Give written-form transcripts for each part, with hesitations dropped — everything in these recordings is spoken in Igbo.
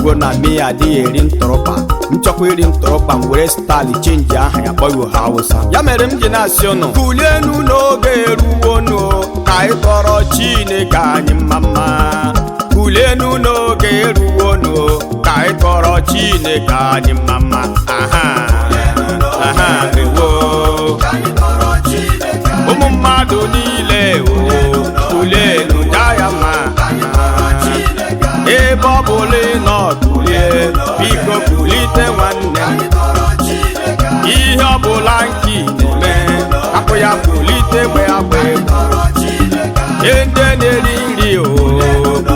Afụgo na mi adịghị eri ntụrụkpa. Nchọkwa iri ntụrụkpa m were style change aha ya kpọọ ya Hausa. Ya mere m ji na-asị ụnụ kulienu n'oge eruwonu ka anyị tọrọ Chineke anyị mma mma. Kulienu n'oge eruwonu ka anyị tọrọ Chineke anyị mma mma. Aha aha ewo ụmụ mmadụ niile o kulienu jaa ya mma. Ebe ọ bụla ị nọ kulie, biko kulite nwanne m. Ihe ọ bụla nke ị na-eme, hapụ ya kulite gbe agba egwu. Ndị na-eri nri o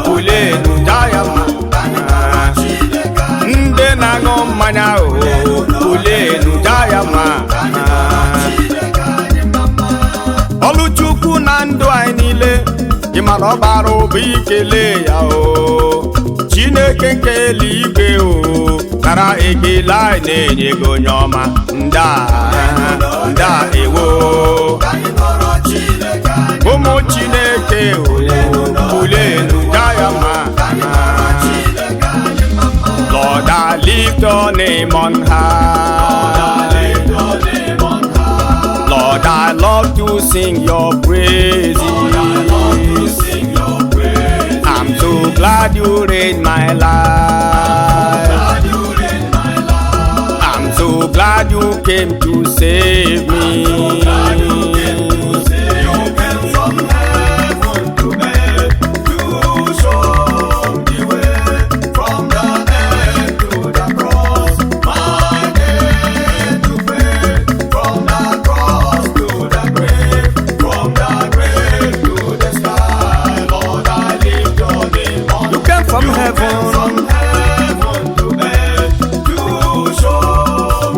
kulienu jaa ya mma. Ndị na-aṅụ mmanya o kulienu jaa ya mma. Ọlụchukwu na ndụ anyị niile, ị ma na ọ bara ụba ikele ya o. Chineke nke eluigwe o, nara ekele anyị na-enye gị onye ọma. Nda nda ewo ụmụ Chineke o kulienu jaa ya mma. Lord, I lift your name on high. Lord, I love to sing your praises. I'm so glad you reign my life. I'm so glad you came to save me. You came from heaven to earth to show the way from the earth to the cross. My debt to pay from the cross to the grave, from the grave to the sky. Lord, I lift your name on You came from You heaven. came from heaven to earth to show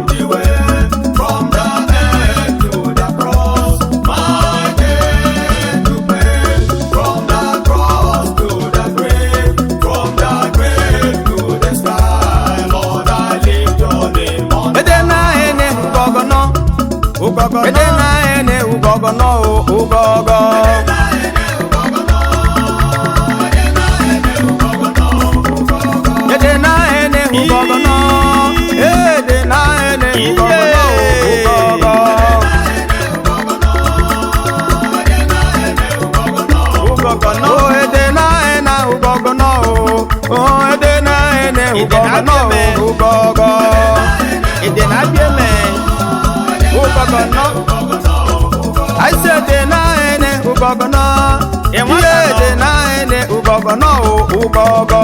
the way from the earth to the cross. My debt to pay from the cross to the grave, from the grave to the sky. Lord, I lift your name on Ede na ene ugogono, ugogono. Ede na ene ugogono, ugogo. Ede na ene ugogono, ede na ene ugogono, ugogo. Ugogono, oh ede na ena ugogono, oh ede na ene ugogono, ugogo. Ede na bie ugogono. I said de na ene ugogono, yeah de na ene ugogono, ugogo.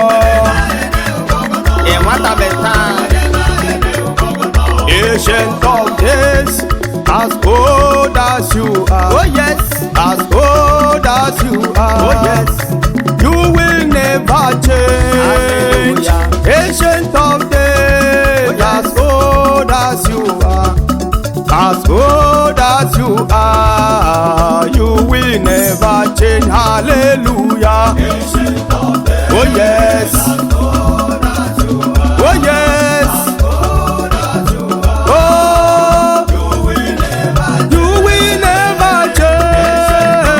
Ancient of days, as old as you are. Oh yes, as old as you are. Oh yes, you will never change. Ancient of days, as old as you are. As old as you are, you will never change. Hallelujah. Oh yes. Oh yes. Oh, you will never change.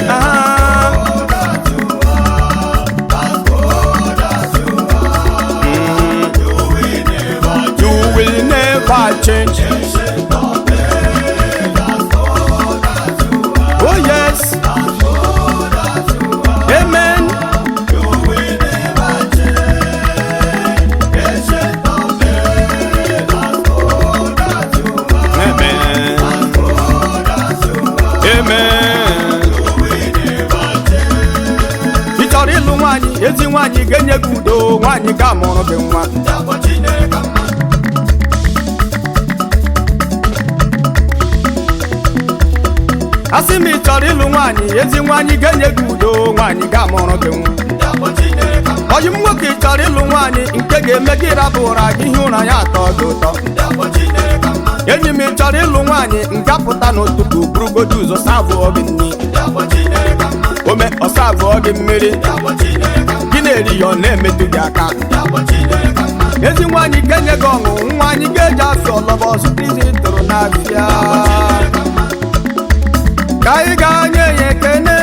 Ah. You will never change. Oh yes. Amen. Amen. Amen. Ị chọrọ ịlụ nwaanyị, ezi nwaanyị ga-enye gị udo, nwaanyị ga-amụrụ gị nwa. Asị m ị chọrọ ịlụ nwaanyị, ezi nwaanyị ga-enye gị udo, nwaanyị ga-amụrụ gị nwa. Ọyị m nwoke, ị chọrọ ịlụ nwaanyị nke ga-eme gị rabụ ụra gị hie ụra ya atọ gị ụtọ. Enyi m, ị chọrọ ịlụ nwaanyị nke apụta n'ụtụtụ burugodu ụzọ savụọ gị nri, ome ọ savụọ gị mmiri, gị na-eri ya ọ na-emetụ gị aka. Ezi nwaanyị ga-enye gị ọṅụ, nwaanyị ga-eji afịa ọlọba ọzụta izi tụrụ n'afịa. Ka anyị ga-nye ya ekene.